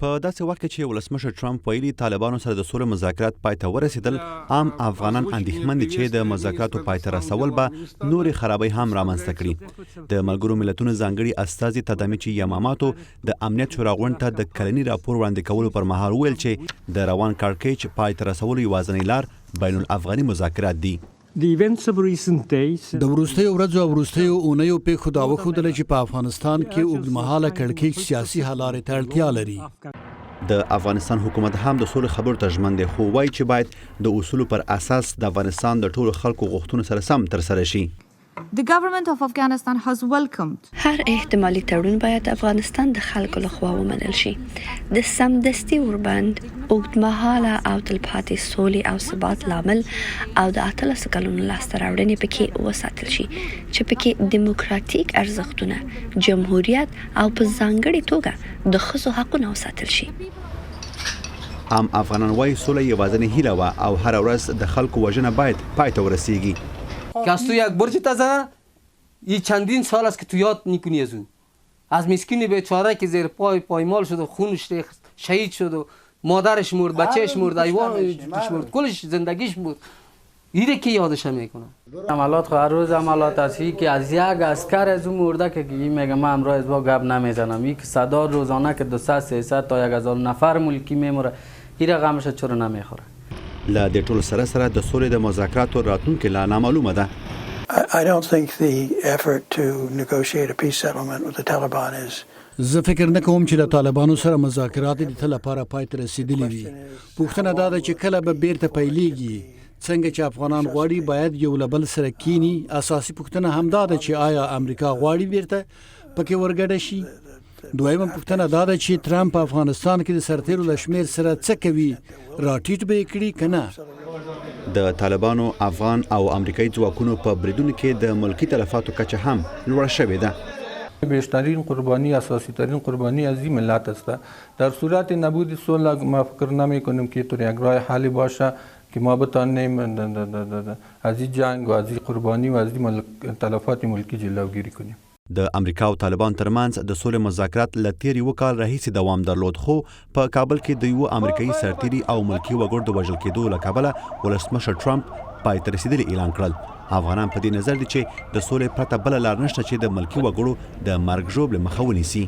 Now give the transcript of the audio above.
په داسې وخت کې چې ولسمشر ټرمپ ویلي طالبانو سره د سولې مذاکرات پای ته ورسېدل، عام افغانان اندېښمن دي چې د مذاکراتو پای ته رسول به نورې خرابۍ هم رامنځته کړي. د ملګرو ملتونو ځانګړي استازي تدامیچي یاماماتو د امنیت شورا غونډ ته د کلني راپور وړاندې کولو پر مهال وویل چې د روان کړکېچ پای ته رسولو یوازنۍ لار بین الافغاني مذاکرات دي. د وروستیو ورځو او وروستیو اونیو پېښو دا وښودله چې په افغانستان کې اوږدمهاله کړکېچ سیاسي حل لارې ته اړتیا لري. د افغانستان حکومت هم د سولې خبرو ته ژمن دی، خو وايي چې باید د اصولو پر اساس د افغانستان د ټولو خلکو غوښتنو سره سم ترسره شي. The government of Afghanistan has welcomed. هر احتمالي تړون باید د افغانستان د خلکو له خوا ومنل شي. د سمدستي اوربند، اوږدمهاله او تلپاتې سولې او ثبات لامل او د 18 کلونو لاسته راوړنې پکې وساتل شي چې پکې دیموکراتیک ارزښتونه، جمهوریت او په ځانګړې توګه د ښځو حقونه وساتل شي. عام افغانان وايي سوله یوازنۍ هیله وه او هره ورځ د خلکو وژنه باید پای ته ورسیږي. که از تو یک برج تزنه ای چندین سال است که تو یاد میکنی از او از مسکین بیچاره که زیر پای پایمال شد و خونش ریخت شهید شد و مادرش مرد بچهش مرد ایوانش مرد کلش زندگیش مرد ایره که یادش میکنه. عملات خو هر روز عملات است که از یک عسکر از اون مرده که این میگه من امرای از با گپ نمیزنم یک صدا روزانه که 200 300 تا 1000 نفر ملکی میمره ایره غمش چرا نمیخوره. له دې ټولو سره سره د سولې د مذاکراتو راتلونکې لا نامعلومه ده. I don't think the effort to negotiate a peace settlement with the Taliban is. زه فکر نه کوم چې له طالبانو سره مذاکرات د تل لپاره پای ته رسیدلي وي. پوښتنه دا ده چې کله به بیرته پیلیږي؟ څنګه چې افغانان غواړي باید یو له بل سره کینی. اساسي پوښتنه هم دا ده چې آیا امریکا غواړي بیرته پکې ورګډه شي؟ دویمه پوښتنه دا ده چې ترامپ په افغانستان کې د سرتیرو له شمیر سره څه کوي، راټیټ به یې کړي که نه؟ د طالبانو، افغان او امریکایي ځواکونو په بریدونو کې د ملکي تلفاتو کچه هم لوړه شوې ده. بیشترین قربانی اساسی ترین قربانی از این ملت است در صورت نبود صلح ما فکر نمی کنیم که طور یک راه حلی باشه که ما بتانیم از این جنگ و از این قربانی و از این تلفات ملکی جلوگیری کنیم. د امریکا او طالبان ترمنځ د سولې مذاکرات له تېر یوه کال راهیسې دوام درلود، خو په کابل کې د یوه امریکایي سرتېري او ملکي وګړو د وژل کېدو له کبله ولسمشر ټرمپ پای ته رسېدلي اعلان کړل. افغانان په دې نظر دي چې د سولې پرته بله لار نشته چې د ملکي وګړو د مرګ ژوبلې مخه ونیسي.